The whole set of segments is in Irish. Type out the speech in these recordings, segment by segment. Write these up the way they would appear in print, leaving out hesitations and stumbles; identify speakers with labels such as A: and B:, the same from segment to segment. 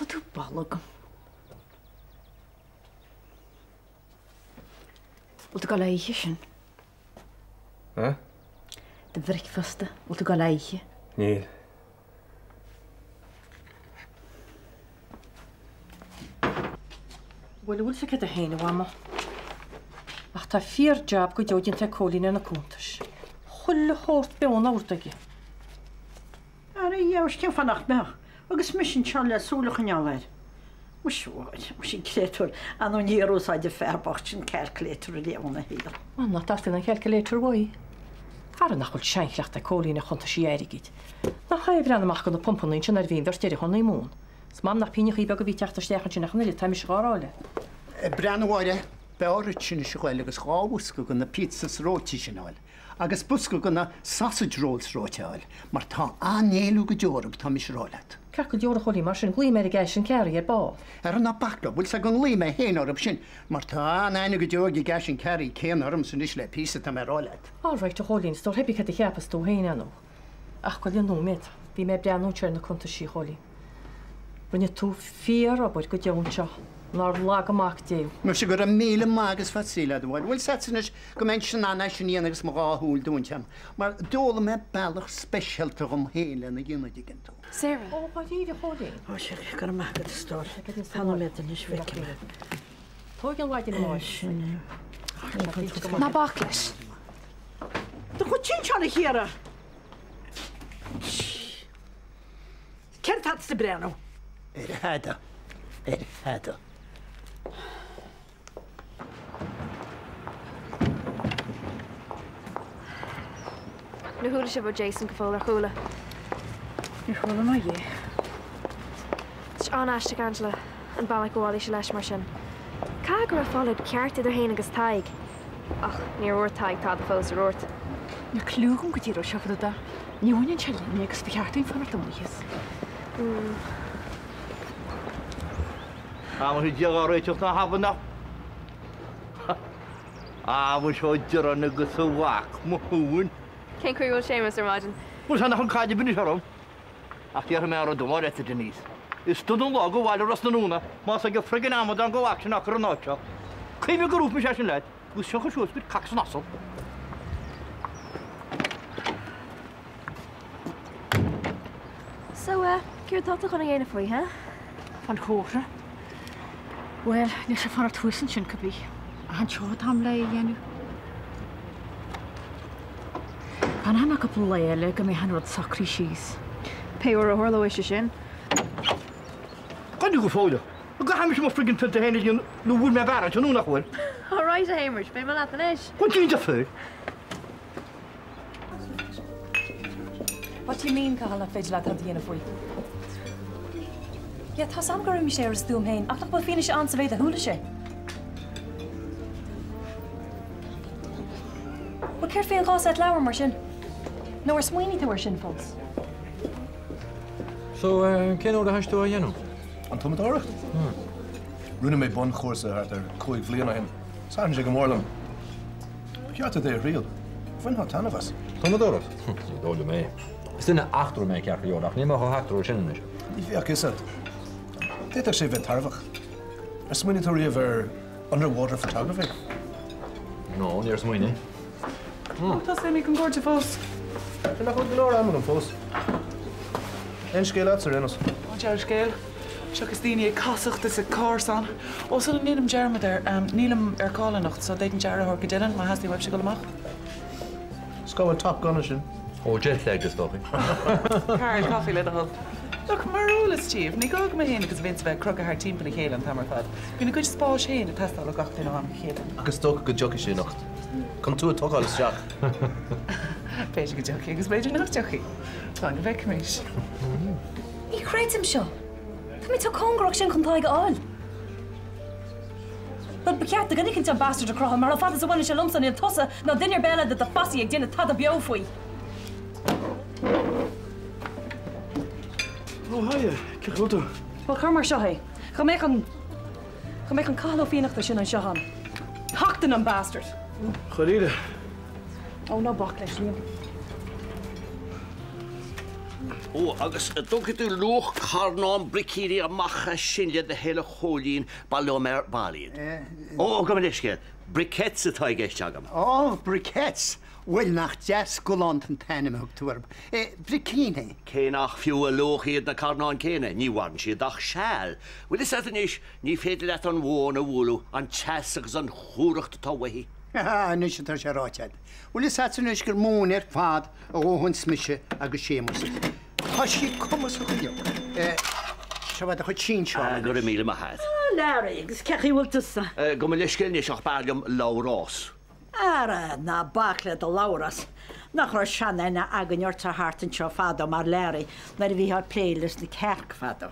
A: Ólfaidh tú bolg agam. Bhfuil tú ag dul a ithe sin?
B: Eh?
A: Do bhricfeasta, bhfuil tú ag dul a ithe?
B: Níl.
C: Bhuel, an bhfuil 'fhios agat féin, a Mhamó? Ach tá fíor-jab go deo déanta ag Cóilín ar na cuntais. Chuile shórt beo in ord aige.
A: Ara a fheabhas, cén fáth nach mbeadh? Agus mise anseo le súil a choinneáil air. Muise a Mháire, muise an créatúr, ar ndóigh níor úsáid an fear bocht sin calculator riamh ina shaol.
C: Bhuel, nach dteastaíonn an calculator uaidh? Ara nach bhfuil seanchleachtadh ag Cóilín ar chuntaisí airgid. Nach é a bhreathnaigh amach do na pumpanna ansin nuair a bhí an bheirt ar an honeymoon. Is maith nach pínneachaí beaga a bhí ag teacht isteach ansin ach an oiread, tá mise dhá rá leat.
D: Breathnaigh a Mháire, b'fhearr dhuit anois a ghoil agus 2 bhosca de na pizzas reoite sin a fháil agus bosca de na sausage rolls reoite a fháil mar tá an-éileamh go deo orthu, tá mise a rá leat.
C: Ceart go leor a Chóilín, mar sin, glaofaidh mé ar an gCash and Carry ar ball.
D: Ara ná bac leo, bhfuil 's agat go nglaofaidh mé féin orthu sin mar tá an-aithne go deo ag an gCash and Carry céanna ormsa anois le píosa, tá mé a rá leat.
C: All right a Chóilín, is dóigh pé céard a cheapas tú féin ar ndóigh. Ach gabh i leith nóiméad, bhí mé ag breathnú anseo ar na cuntaisí, a Chóilín. Rinne tú fíor-obair go deo anseo, nár laga Mac Dé thú.
D: Muise go raibh míle maith agus fad saoil agat, a Mháire. Bhfuil 's agat anois go mbeinnse in ann é sin a dhéanamh agus mo dhá shúil dúnta agam, mar d'fhoghlaim mé bealach speisialta dhom féin lena dhéanamh, dtuigeann tú.
C: Sarah. Ó, dháiríre, a Chóilín.
A: Ó, sea, go raibh maith agat, a stór. Fan nóiméad anois, feicfidh mé.
C: Tóig an mhaidin, a Mháire.
A: Sin é.
E: Ná bac leis.
A: Do chuid tinteán a Chiara! Céard atá tú ag breathnú?
D: Ar thada. Ar thada.
E: Níor chuala sibh ó Jason go fóill, ar chuala?
A: Níor chuala mé é.
E: Tá sé an-aisteach, Angela, an bealach a bhailigh sé leis mar sin. Caithfidh go raibh fallout ceart idir féin agus Tadhg. Ach níor dhúirt Tadhg tada fós, ar dhúirt?
A: Níl cliú agam goidé a raibh sé fá dtaobh de. Ní bhaineann sé linn agus ba cheart dúinn fanacht amuigh as.
F: Tá muid ag á réiteach na habhann ach Á, muis ó Direáin agus a mhac, mo thóin.
E: Cén chaoi a bhfuil Séamus ar maidin?
F: Bhuel, tá nach an caidreamh anois orm. Ach déarfaidh mé rud amháin leat, a Denise. Is dona an lá go bhaile Ros na Rún é más ag an friggin amadán de mhac sin á cur an áit seo. Cuimhnigh gur dhúirt mise é sin leat, agus tiocfaidh suas duit cac san asal.
E: So, eh, céard atá tú chun a dhéanamh faoi, huh?
A: Fán chófra? Bhuel, níl sé fanacht thuas ansin, cibé. Ach anseo atáim le é a dhéanamh. Fanfaidh mé cúpla lá eile go mbeidh an rud socraithe síos.
E: Pé uair a tharlóidh sé sin.
F: Coinnigh go fóill. An gcaithfidh mise mo friggin pionta féin a dhéanamh nó bhuail mé bearradh anseo nó nach bhfuil?
E: All right, a Shéamuis, beidh mé leat anois.
F: Go dtí deifir.
G: What do you mean, Cathal, nach féidir leat tada a dhéanamh faoi? Yeah, tá's a'm gur imigh sé ar a stuaim féin, ach nach bhfuil fianaise ann sa mhéid a chuala sé? Bhuel, céard faoi an dá seit leabhar, mar sin? Nó ar smaoinigh tú air sin fós?
B: So, cén uair a thoisigh tú á dhéanamh?
H: An tumadóireacht? Rinne mé bunchúrsa thart ar chúig bhliain ó shin. Thaitin sé go mór liom. Ba cheart duit é a thriail. Bhainfeá taitneamh as.
B: Tumadóireacht? Ní dóigh liom é. Is duine eachtrúil mé ceart go leor, ach níl mé chomh heachtrúil sin anois.
H: Ní bheadh fhios agat. D'fhéadfadh sé bheith tairbheach. Ar smaoinigh tú riamh ar underwater photography?
B: No, níor smaoinigh.
I: Ó, tá suim ag an gcairde fós.
H: Cé nach bhfuil go leor ama agam fós. Aon scéal agatsa ar aon nós?
I: Ó, dea-scéal. Seachas daoine ag casacht is ag cársan. Ó, sula ndéanaim dearmad air, nílim ar call anocht, so d'fhéadfainn aire a thabhairt do Dylan má theastaíonn uaibhse dul amach.
H: Is cá bhfuil Top Gun ansin?
B: Ó, jet lagged is dócha.
I: Carl, caife le do thoil. Look, mar eolas daoibh, ní gá dom féin agus Vince a bheith ag crochadh thart timpeall a chéile an t-am ar fad. Bíonn a gcuid spáis féin ag teastáil ó gach duine ó am go chéile.
H: Ach is dócha go dtiocfaidh sé anocht. Chun tú a tógáil isteach.
I: B'fhéidir go dtiocfaidh agus b'fhéidir nach dtiocfaidh. Fan go bhfeicfimis.
G: Ní chreidim seo! Táimid chomh cóngarach sin chun Tadhg a fháil. Bhuel, ba cheart do dhuine éicint an bastard a chroitheadh, mar chomh fada is a bhaineann sé liomsa níl tusa ná duine ar bith eile de do phosse ag déanamh tada beo faoi.
J: Ó, haigh, cén chaoi a bhfuil tú?
G: Bhuel, cuir mar seo é. Dá mbeadh an. Dá mbeadh an Cathal Ó Fiannachta sin anseo an tseachtain an bastard!
J: Dháiríre?
G: Ó, ná bac leis, Liam.
K: Ó, agus an dtógfaidh tú luach carnán bricíní amach as sin le do thoil a Chóilín, baileoidh mé ar ball iad. Ó, gabh mo leithscéal, briquettes atá i gceist agam.
D: Ó, briquettes! Bhuel, nach deas galánta an t-ainm a thug tú orthu. Bricíní.
K: Cé nach fiú a luach iad na carnáin céanna, ní mhaireann siad ach seal. Bhfuil fhios a't anois, ní féidir leat an mhóin a bhualadh, an teas agus an chumhracht atá uaithi.
D: Anois atá sé ráite agat. Bhfuil fhios a't anois gur móin ar fad a dhóthain mise agus Séamus. Tá sí cumasach go leor. Seo é do chuid sinseála
K: anois. Go raibh míle maith a't.
A: Ah, Larry, agus cén chaoi a bhfuil tusa?
K: Gabh mo leithscéal anois ach b'fhearr liom Labhrás.
A: Ara, ná bac le do Labhrás. Nach raibh seanaithne againn ortsa thart anseo fadó mar Larry nuair a bhítheá ag plé leis na cearca fadó.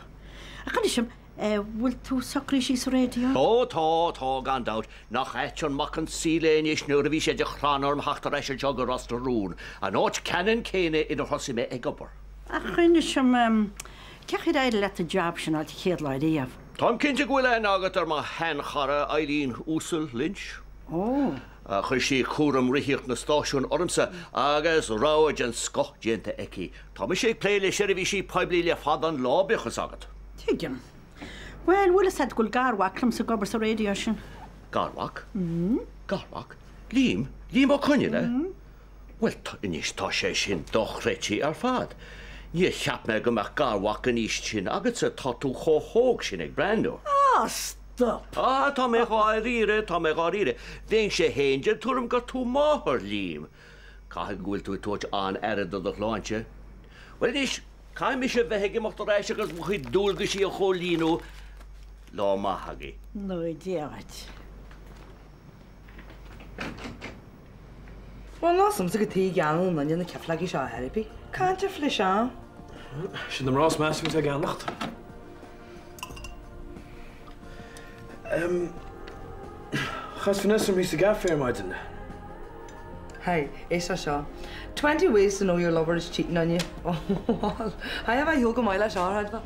A: Ach inis dom, bhfuil tú socraithe síos sa raidió?
K: Ó tá, tá, gan dabht. Nach ait an mac an saol é anois nuair a bhí sé de chrann orm theacht ar ais anseo go Ros na Rún, an áit ceannann céanna inar thosaigh mé ag obair.
A: Ach inis dom, cén chaoi ar éirigh leat an jab sin a fháil an chéad lá riamh?
K: Táim cinnte go bhfuil aithne agat ar mo sheanchara Eileen Uasal Lynch.
A: Ó.
K: Chuir sí cúram reathaíocht na stáisiún ormsa agus rogha den scoth déanta aici. Tá mise ag plé le seirbhísí poiblí le fada an lá, bíodh fhios agat.
A: Tuigim. Bhuel, bhfuil fhios agat go bhfuil garmhac liomsa ag obair sa raidió sin?
K: Garmhac? Garmhac? Liam? Liam Ó Conghaile? Bhuel, anois tá sé sin dochreidte ar fad. Níor cheap mé go mbeadh garmhac an aois sin agatsa, tá tú chomh hóg sin ag breathnú.
A: Ah, stop!
K: Ah, tá mé dháiríre, tá mé dháiríre. Bheinnse féin den tuairim gur tú máthair Liam. Caithfidh go bhfuil tú ag tabhairt an-aire do do shláinte. Bhuel anois, caithfidh mise bheith ag imeacht ar ais agus mo chuid dualgaisí a chomhlíonadh. Lá maith agaibh.
A: Nó Dia dhuit.
L: Bhuel, níl 's a'msa cad chuige a gceannaíonn an duine na cifleogaí seo ar chor ar bith. Caint ar phlis-seán.
J: Sin na mná is measa a bhíonns ag ceannacht. Chas Vanessa orm thíos sa gcaifé ar maidin.
L: Hey, éist leis seo. 20 ways to know your lover is cheating on you. Bhuel, chaithfeá a bheith ar shiúl go maith leis seo a chreidbheáil.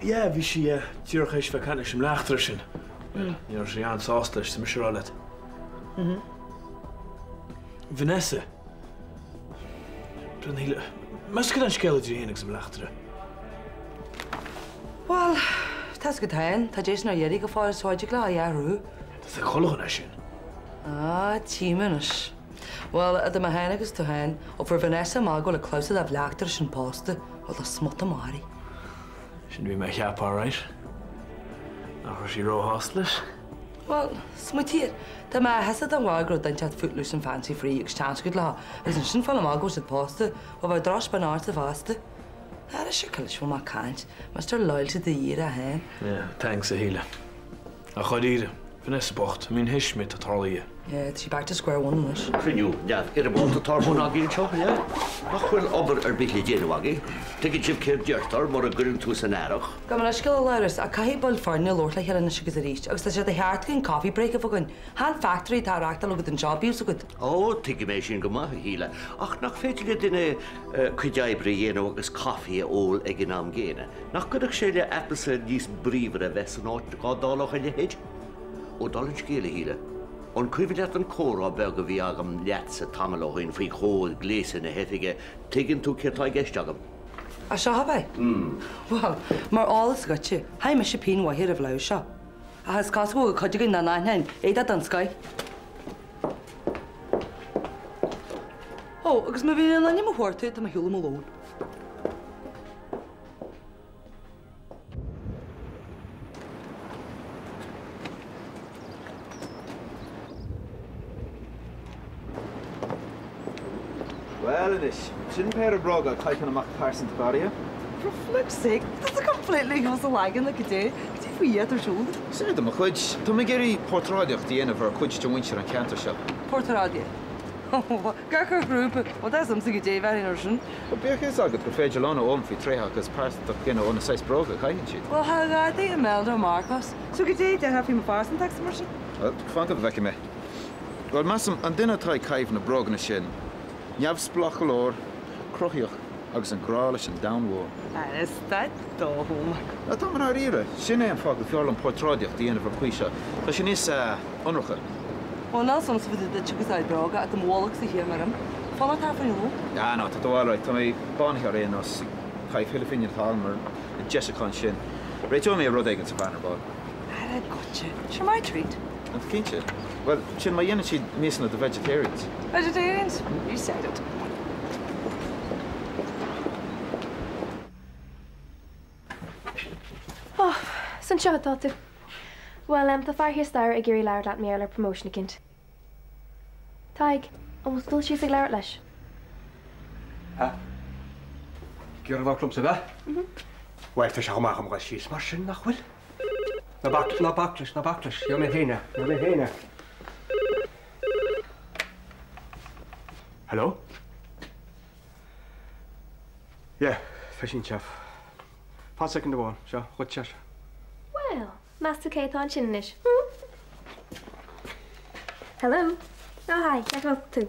J: Yeah, bhí sí díreach théis bheith ag caint leis an mbleachtaire sin. Bhuel, ní raibh sí an-sásta leis, tá mise a rá leat. Vanessa. Breathnaigh, meas tú cad é an scéal idir í féin agus an mbleachtaire?
L: Bhuel, tá's agat féin, tá Jason ar iarraidh go fóill so dtig leo a athrú.
J: Tá sé chuile dhuine sin.
L: Ah, tchím anois. Bhuel, idir mé féin agus tú féin, ó fuair Vanessa amach go bhfuil a clabhsúr dá bhleachtaire sin pósta, bhuel, tá smut amach uirthi.
J: Sin a bhí mé a cheapadh, alright. Nach raibh sí róshásta leis?
L: Bhuel, smaointigh air. Dá mbeadh a fhios ag do mháthair go raibh duine inteacht footloose and fancy free agus seans agat leo, agus ansin fáil amach go bhfuil siad pósta, bhuel, bheadh drochspin ortsa fosta. Ara sure cá leis bhfuil mé ag caint, Mister Loyalty de dhíreach é féin.
J: Yeah, thanks a Shíle. Ach dháiríre, Vanessa bocht, I mean thuig mé tá tarlaithe.
L: Yeah, tá sí back to square one anois.
K: Cruinniú neamhfhoirmeálta atá ar bun agaibh anseo, an ea? Nach bhfuil obair ar bith le déanamh agaibh? Tuigeann sibh céard deirtear, mura gcuireann tú san earrach.
L: Gabh mo leithscéal a Labhráis, ach caithfidh baill foirne labhairt le chéile anois agus arís, agus tá sé de cheart againn coffee break a bheith againn. Chan factory atá á reachtáil agat anseo, bíodh 's agat.
K: Ó, tuigim é sin go maith, a Shíle, ach nach féidir le duine cuid oibre a dhéanamh agus caife a ól ag an am gcéanna? Nach gcuirfeadh sé le atmaisféar níos bríomhaire a bheith san áit dhá dtarlódh a leithéid? Ó, dála an scéil, a Shíle, an cuimhin leat an comhrá beag a bhí agam leatsa tamall ó shin faoi chóir gléasadh na hoifige, tuigeann tú céard tá i gceist agam?
L: Á, seo ab é? Bhuel, mar eolas dhuitse, chaith mise pingin mhaith ar an bhlouse seo. Ach is cosúil go bhfuil cuid againn nach n-aithneoinn éadach den scoith. Ó, agus má bhíonn aon ní i mo chuartú, tá mé ar shiúl ó mo lón.
M: Bhuel anois, sin péire bróga a chaithfinn amach pearsantacht áirithe.
L: For flip's sake, tá tú completely thuas a leagan le goidé, goidé faoi dhia atá ar siúl agat?
M: Sin é do mo chuid. Tá mé ag iarraidh portráidíocht a dhéanamh ar chuid de mhuintir an cheantair seo.
L: Portráidíocht? Gach ar ghrúpa, bhuel tá 'fhios a'msa goidé a bheinn ar sin.
M: Bhuel, bíodh a fhios agat gur féidir lán a fhoghlaim faoi thréithe agus pearsantacht duine ó na saghas bróga a chaitheann siad.
L: Bhuel, thá gadaí Imelda Marcos. So goidé a déarfá faoi mo phearsantachsa mar sin?
M: Bhuel, fan go bhfeicfidh mé. Bhuel, measaim, an duine atá ag caitheamh na bróganna sin, neamhspleách go leor, cruthaíoch agus an grá leis an domhan mhór.
L: Ara stad do shómac.
M: Ná táim i ndáiríre. Sin é an fáth gur fearr liom portráidíocht a dhéanamh ar an chaoi seo. Tá sé níos, eh, ionraice.
L: Bhuel, níl 'fhios a'msa fá dtaobh duit agus do bhróga ach tá mo bholgsa thiar orm. Fanacht thart faoin lón.
M: Ah, no, tá tú alright. Tá mé bánaithe ar aon nós. Caithfidh thuilleadh pingin atá agam ar na deisiúcháin sin. Réiteoidh mé rud éigin sa veain ar ball.
L: Ara goitse, sure my treat.
M: An cinnte? Bhuel, sin má dhéanann siad miasanna do vegetarians.
I: Vegetarians? You said it.
E: Oh, 's anseo atá tú. Bhuel, em, tá fear thíos staighre ag iarraidh labhairt leat mar gheall ar promotion eicínt. Tadhg, an bhfuil tú ag dul síos ag labhairt leis?
N: Ha? Ag iarraidh labhairt liomsa, ab ea? Bhuel, tá sé chomh maith agam a dhul síos mar sin, nach bhfuil? Ná bac, ná bac leis, ná bac leis. Gheobhaidh mé féin é, gheobhaidh mé féin é. Hello? Yeah, tá sin chef. Fan soicind amháin, seo, dhuit é.
E: Bhuel, meas tú cé atá ansin anois, hm? Hello? Oh hi, cén chaoi a bhfuil tú?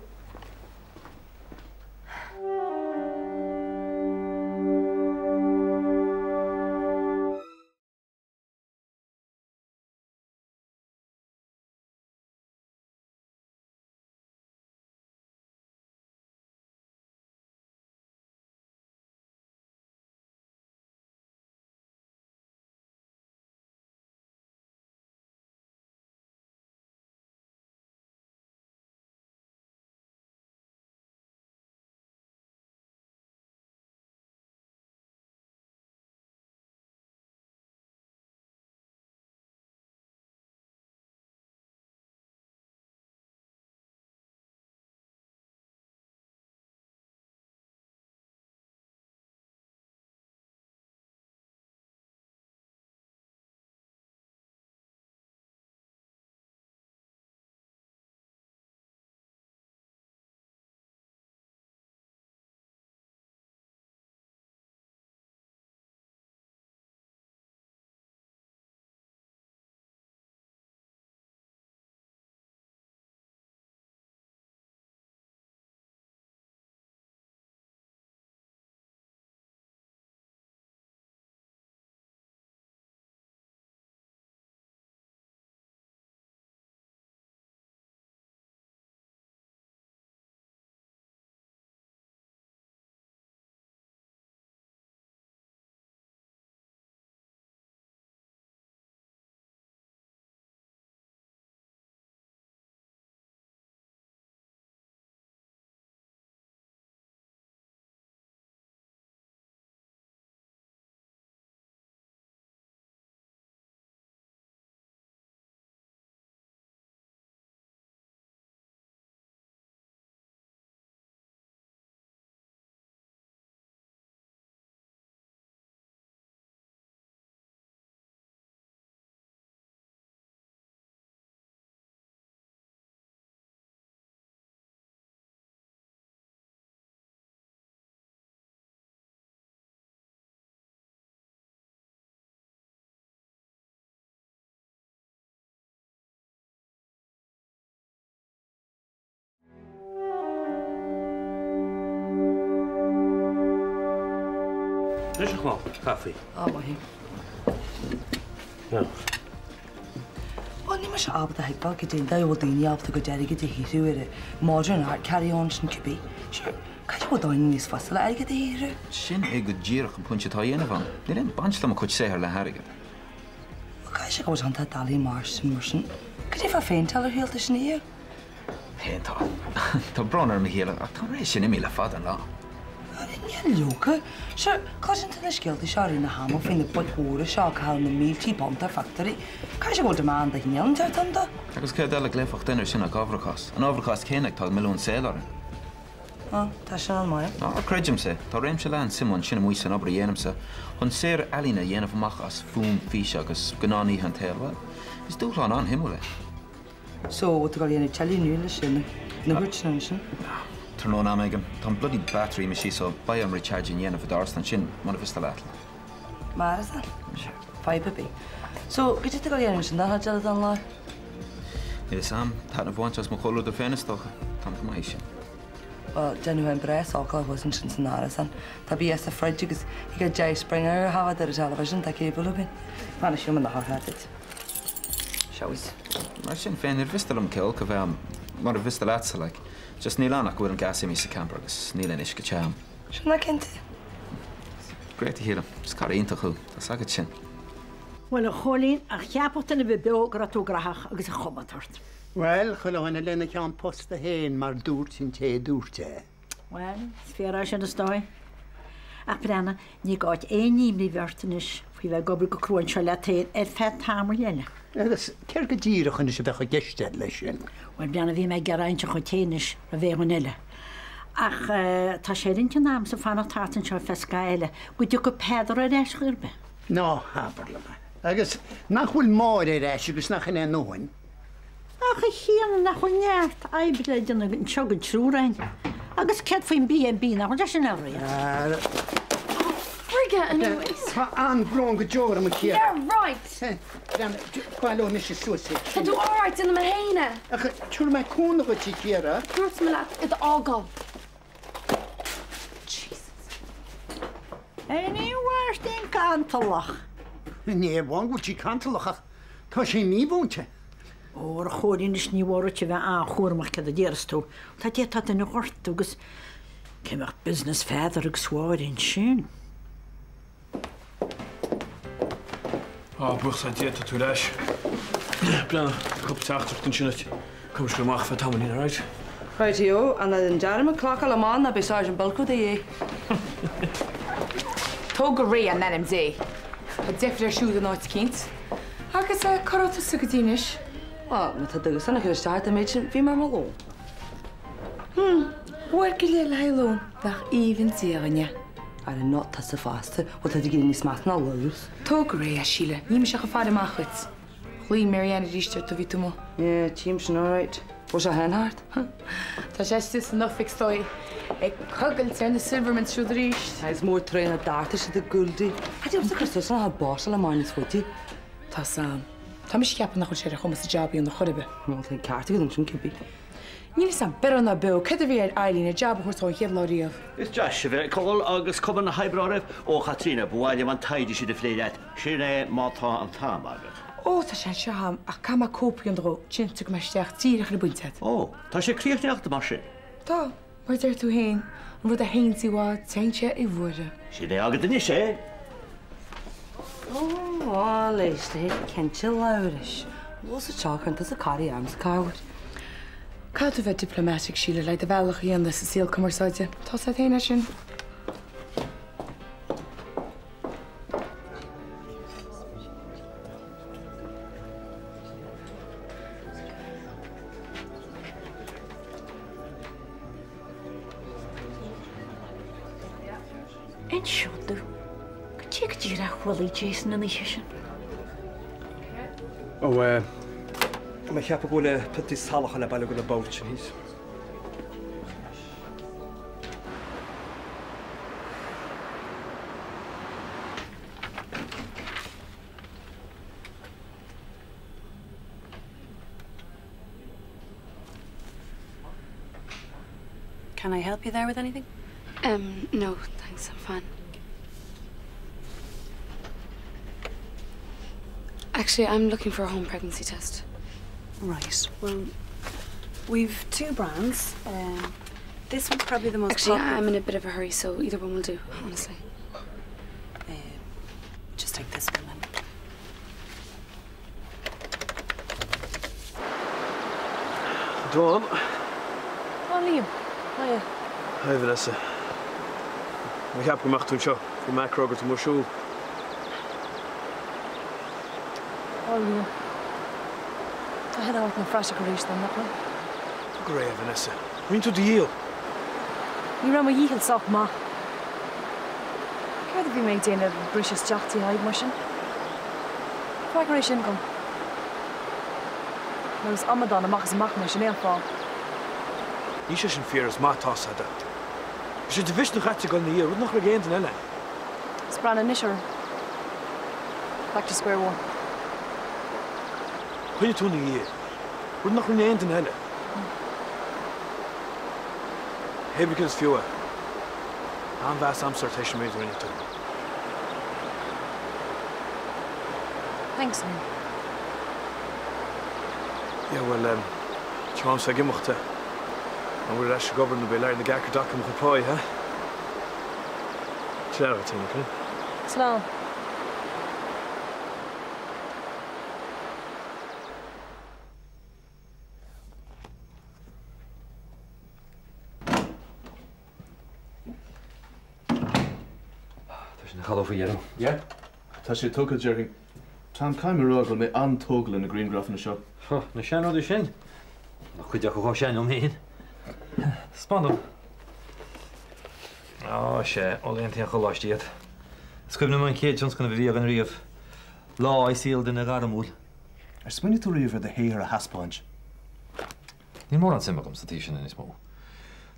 J: Anois a chlann, caife.
L: Á, maith thú.
J: Now.
L: Bhuel, níl mise ábalta a thuigbheáil goidé an dóigh a bhfuil daoine ábalta a gcuid airgid a shaothrú ar an modern art carry on sin cibé. Sure, cad é a bhfuil daoine níos fusa le airgead a shaothrú?
M: Sin é go díreach an pointe atá á dhéanamh agam. Níl aon baint le mo chuid saothair le hairgead.
L: Bhuel, caithfidh sé go bhfuil sé iontach doiligh mar sin, mar sin. Cad é fá phéinteáil ar shaolta sin a
M: Péinteáil? Tá brón orm a Shíle, ach tá an ré sin imithe le fada an lá.
L: Níl leoga. Sure, cloiseann tú na scéaltaí seo i rith na hama faoi na boic mhóra seo ag caitheamh na míltí punt ar phictiúirí. Caithfidh sé go bhfuil demand de chineál inteacht ann dó.
M: Agus céard eile a ghlaofadh duine air sin ach ábharachas? An ábharachas céanna ag tá milliúin saol orainn.
L: Á, tá sin an-mhaith.
M: Á, creidimse. Tá réimse leathan suime ansin amuigh san obair a dhéanaimse chun saothar ealaíne a dhéanamh amach as fuaim, fís agus gnáth-nithe an tsaoil. Bhuel, is dúshlán an-shuimiúil é.
L: So, bhfuil tú ag dul a dhéanamh tuilleadh nua leis sin, na húirt sin ansin?
M: Tráthnóna am éigin. Tá an bloody battery imithe síos so beidh orm recharging a dhéanamh i d'árasán ansin, mura mhiste leat.
L: Mar is ea. Fadhb ar bith. So, cad é tá tú ag dul a dhéanamh ansin don chuid eile den lá?
M: Níl a fhios a'm. Taitneamh a bhaint as mo chomhluadar féin is dócha. Táim go maith sin.
L: Bhuel, déanfaidh an breá sócáil thuas ansin san árasán. Tá bia sa fridge agus you get Jerry Springer a thaifead ar an television, tá cable againn. Fan, is cuma na hothair duit. Seois.
M: Mar sin féin, níor mhiste liom ceol a bheith a'm, mura mhiste leatsa, like. Just níl ann ach go bhfuil an gas imithe sa camper agus níl aon uisce te a'm.
L: Sin é cinnte.
M: Great, a Shíle. Is cara iontach thú. Tá's agat sin.
A: Bhuel, a Chóilín, ach cheapfadh duine ar bith beo go raibh tú graitheach agus an chuma atá ort.
D: Bhuel, chuile dhuine lena cheann posta féin, mar dúirt an té a dúirt é.
A: Bhuel, is fíor é sin is dóigh. Ach breathnaigh, ní gá duit aon imní a bheith ort anois faoi bheith ag obair go crua anseo leat féin ar feadh tamaill eile.
D: Agus céard go díreach anois a bheadh i gceist agat leis sin?
A: Bhuel, breathnaigh, bhí mé ag iarraidh inseacht dhuit féin anois roimh aon dhuine eile. Ach tá sé ar intinn agamsa fanacht thart anseo ar feadh scaitheamh eile go dtiocfaidh Peadar ar ais chor ar bith.
D: Ná habair liom é. Agus nach bhfuil Máire ar ais agus nach in é a ndóthain?
A: Ach a Chiana, nach bhfuil neart oibre le déanamh anseo den triúr againn? Agus céard faoin B&B, nach bhfuil sé sin le rith?
E: Frigga anuas!
D: Tá an-bhrón go deo orm, a Chiara.
E: Yeah, right!
D: Breathnaigh, baileoidh mise suas é.
E: Tá tú alright, déanfaidh mé féin é!
D: Ach tabharfaidh mé cúnamh dhuit, a Chiara.
E: Dúirt mé leat iad a fhágáil.
A: An í an Mháirtín cantalach?
D: Ní amháin go bhfuil sí cantalach ach tá sí mímhúinte.
A: Ó, a Chóilín, anois ní mór duit a bheith an-chúramach céard a déarfas tú. Tá d'fhéadfá duine a ghortú agus cé mbeadh business Pheadair agus Mháire ansin?
J: Á, buíochas le Dia, tá tú ar ais. Breathnaigh, tá cúpla teachtaireacht ansin duit. Caithfidh mise dul amach ar feadh tamaillín, alright?
L: Rightio, ach ná déan dearmad clocáil amach nó beidh Sergeant Bilko do dhiaidh.
O: Tóg go réidh é in ainm Dé. Tá deifir air siúd in áit eicínt. Agus cá raibh tusa go dtí anois?
L: Bhuel, má tá duine san ag cur isteach ort an méid sin, bhí mé ar mo lón.
O: Hmm, uair go leith le haghaidh lóin, nach aoibhinn Dia dhúinn é.
L: Ara not tusa fosta, bhuel tá tú ag éirí níos measa ná Labhrás.
O: Tóg go réidh é, a Shíle, níl mise ach ag faire amach dhuit. Ghlaoigh Mary Ann arís ort ó bhí tú amuigh.
L: Yeah, tchím sin alright. Bhfuil sé féin thart?
O: Tá sé istigh san oifig, is dóigh, ag coigilt ar na Silvermans siúd arís.
L: Is mór tréan a d'artaigh siad i gcúl di. Cad é cur suas an báisteach le Máire níos faide?
O: Tá Sam. Tá mise ag ceapadh nach bhfuil sé ar a chumas an jab a dhéanamh chor ar bith.
L: Bhuel, tá an ceart agat ansin cibé.
O: Níl 'fhios a'm beirthe ná beo céard a bhí ar Eileen an jab a thabhairt dó an chéad lá riamh.
K: Is deas sibh a fheiceáil agus cuma na hoibre oraibh. Ó, a Chaitríona, ba mhaith liom an taighde sin a phlé leat. Sin é má tá an t-am agat.
O: Ó, tá sé anseo a'm, ach caithfidh mé cóip a dhéanamh dhó, ansin tiocfaidh mé isteach díreach ar an bpointe agat.
K: Ó, tá sé críochnaithe mar sin.
O: Tá, mar a deir tú féin, an rud a théanns i bhfad, téann sé i bhfuaire.
K: Sin é agat anois é.
L: Ó, bhuel, éist, cinnte, Labhrais. Bhfuil sa teach, cuireann tusa caraí orm sa cabhair.
O: Caithfidh tú bheith diplomatic, Síle, le do bhealach a dhéanamh sa saol cumarsáide. Tá's agat féin é sin.
A: Inis domh, cad é go díreach a chualaigh Jason an oíche sin?
N: Ó, eh, tá mé ag ceapadh go bhfuil eh, piotaí salacha le bailiú go na boirt sin thíos.
G: Can I help you there with anything?
E: Um, no, thanks, I'm fine. Actually, I'm looking for a home pregnancy test.
G: Right, well, we've two brands. Um, this one's probably the most
E: Actually, I'm in a bit of a hurry, so either one will do, honestly.
G: Uh, just take this one then.
J: Dawn.
G: Oh, Liam. Hiya.
J: Hi, Vanessa. Bhí mé ag ceapadh go mbeadh tú anseo. Bhí mé ag rá go raibh tú amuigh ag siúl.
G: Oh, Liam. Tá head out na phraiseach arís dom, nach bhfuil?
J: Tóg go réidh é, Vanessa. Rinne tú do dhícheall.
G: Ní raibh mo dhícheall sách maith. Céard a bhí mé ag déanamh ag briseadh isteach tigh Thaidhg mar sin? Freagair é sin dom. Nó is amadán amach is amach mé, sin é an fáth.
J: Níl sé sin fíor, is maith atá a fhios agat. Bhí sé de mhisneach agat a ghoil ina dhiaidh, rud nach raibh ag aon duine eile.
G: Is breathnaigh anois orm. Back to square one.
J: Choinnigh tú ina dhiaidh, rud nach rinne aon duine eile. Pé ar bith cad is fiú é. Tá an-mheas a'msa ort théis an méid a rinne tú.
G: Thanks, Liam.
J: Yeah, bhuel, em, tá am ag imeacht, eh. An bhfuil ar ais ag obair nó beidh Larry na gCeacair d'fhaca mo chuid páí, huh? Clear, I think, eh?
G: Slán.
B: Tá sé ina chodladh faoi dheireadh.
H: Yeah. Tá sé tugtha, déarfainn. Tom, caithfidh mé a rá go bhfuil mé an-tógtha le na grianghrafanna seo.
B: Huh, na seanrudaí sin? Tá cuid acu chomh sean liom féin. Taispeáin dom. Á, sea, ó laethanta an choláiste iad. Is cuimhin liom an chéad tionscnamh a bhí againn riamh. Lá i saol duine gairmiúil.
H: Ar smaoinigh tú riamh ar do shaothar a thaispeáint?
B: Níl mórán suim agam sa taobh sin níos mó.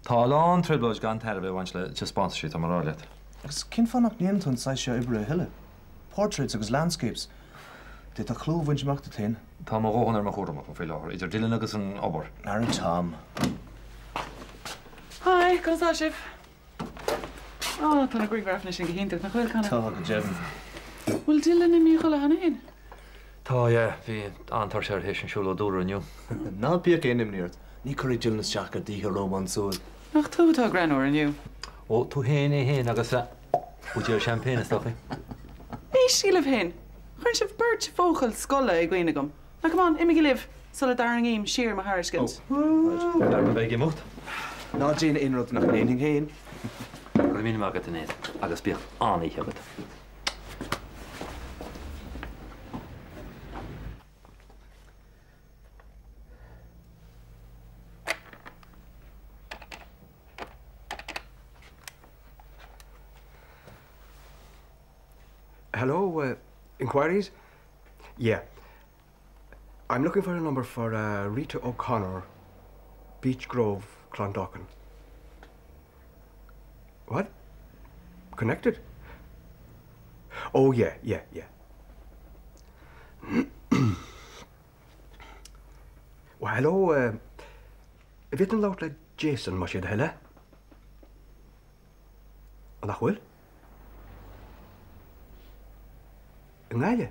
B: Tá a lán trioblóid gan tairbhe ag baint le taispeántaisí, tá mé a rá leat.
H: Agus cén fáth nach ndéanann tú an saghas seo oibre a thuilleadh? Portraits agus landscapes. D'fhéadfá clú a bhaint amach duit féin.
B: Tá mo dhóthain ar mo chúram agam faoi láthair, idir Dylan agus an obair.
H: Ara Tom.
I: Hi, conas tá sibh? Á, tá na grianghrafanna sin go hiontach, nach bhfuil, Conor?
H: Tá, go deimhin.
I: Bhfuil Dylan imithe a chodladh cheana féin?
B: Tá, yeah. Bhí an-tuirse air théis an siúlóid dúlra inniu.
H: Ná bíodh aon imní ort, ní chuirfidh Dylan isteach ar d'oíche rómánsúil.
I: Nach tú atá greannmhar inniu?
B: Ó, tú féin, é féin agus a buidéal champagne is dócha.
I: Éistigí libh féin! Chuireann sibh beirt bhuachaill scoile i gcuimhne dom. Now come on, imígí libh sula dtarraingím siar mo thairiscint.
B: Oh, right. Beidh mé ag imeacht.
H: Ná déan aon rud nach ndéanfainn féin.
B: Go raibh míle maith agat, a Ned, agus bíodh an-oíche agat.
N: Hello, uh, inquiries? Yeah. I'm looking for a number for uh, Rita O'Connor, Beech Grove, Clondalkin. What? Connected? Oh, yeah, yeah, yeah. Well, hello, uh, bhféadfainn labhairt le Jason más é do thoil é? Nach bhfuil? I nGaillimh?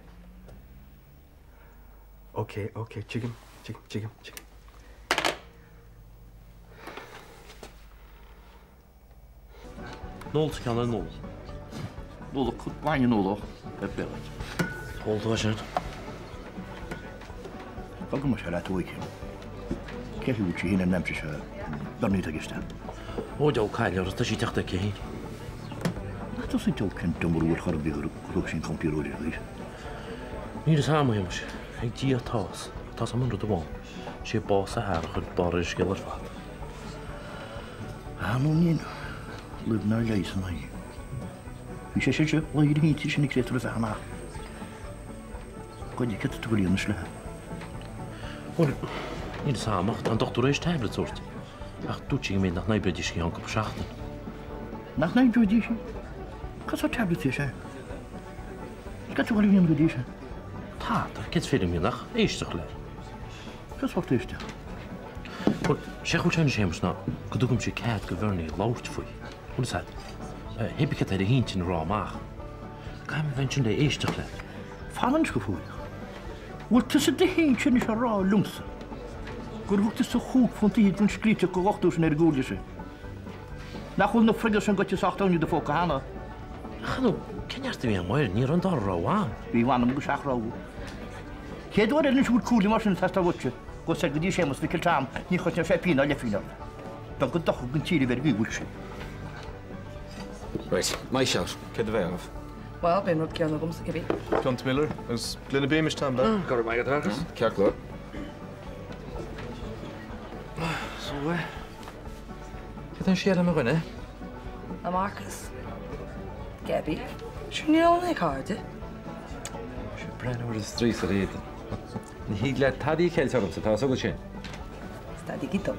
N: Ok, ok, tuigim, tuigim, tuigim, tuigim.
K: Ól ceann ar nól. Ól bainne nólach ar bith. Ól tú é sin.
F: Fágfaidh mise leat uaidh. Cé hiúd sí féin an aimsir seo Bernie ag isteach?
K: Ó, deabhal caille uirthi, tá sí ag teacht aici féin.
F: Nach tusa an diabhal cén diomrú ar chor ar bith gur thug sí an computer uirthi?
K: Níl fhios a'm, a Shéamais. Ag Dia atá's. Tá's a'm aon rud amháin. Sé bás a athar a chuir barr ar an scéal ar fad.
F: Ah, nó níl luibh ná leigheas ina aghaidh. Bhí sé sin laidhir a shínte sin ag créatúr a bheith amach. Goidé cad tú ríon slithe.
K: Bhuel, níl fhios a'm ach tá an dochtúir théis tablets a thabhairt. Ach dúirt sé go mb'fhéidir nach n-oibreoidís go ceann cúpla seachtain.
F: Nach n-oibreoidís? Cad sórt tablets é sin? Cad tú a dhéanamh go dtí sin?
K: Tada, céard is féidir liom a dhéanamh ach éisteacht leis.
F: Cad sórt éisteacht?
K: Bhuel, sé a chúis a Shéamais ná go dtugaimse cead go Bhernie labhairt faoi. Bhfuil fhios a'd, pé bith céard atá ar a intinn a rá amach. Caithfidh mé a bheith ansin le éisteacht leis.
F: Fan anois go fóill. Bhfuil tusa do fhéin anois a rá liomsa gur thug tusa chúig phunt fhichead don scríteach go dhochtúir sin ar an gcúrsa sin? Nach bhfuil na friogail sin goite sách domhain i do phóca cheana?
K: Ach ar ndóigh, cén neart a bhí agam air? Ní raibh an dara rogha agam.
F: Bhí mh'anam go seachrogha. Chéad uair eile anois a bhfuil comhairle mar sin ag teastáil uaitse, gabh soir go dtí Séamus Mhicil Tom, ní chosnóidh sé pingin ná leathphingin ort. Beag an dochar don tír a bheith ar an gcaoi sin.
M: Right, my shout. Céard a bheidh agaibh?
L: Bhuel, beidh an rud céanna agamsa, cibé.
H: Piont Miller agus gloine Beamish, Tom, leat.
B: Go raibh maith agat, Fergus.
M: Ceart go leor.
B: So, eh, cad é an scéal le mo dhuine?
L: A Marcus. Gaby. Sure níl ann ach cairde.
B: Sé breathnú ar an striapach iad. Ní thig leat tadaí a cheilt ormsa, tá a fhios agat sin.
L: Stadaigí dom.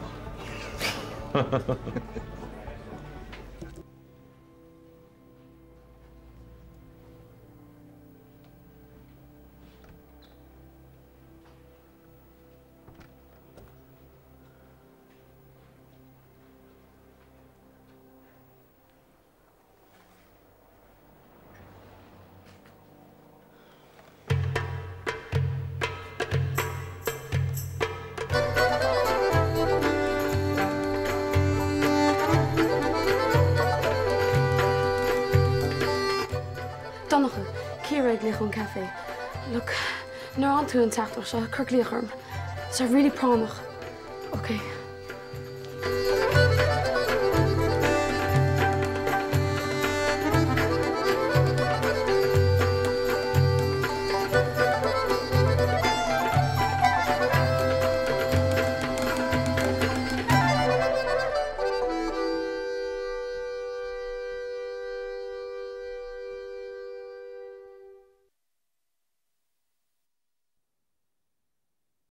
E: Look, nuair a fhaigheann tú an teachtaireacht seo, cuir glaoch orm. Tá sé really práinneach. Ok.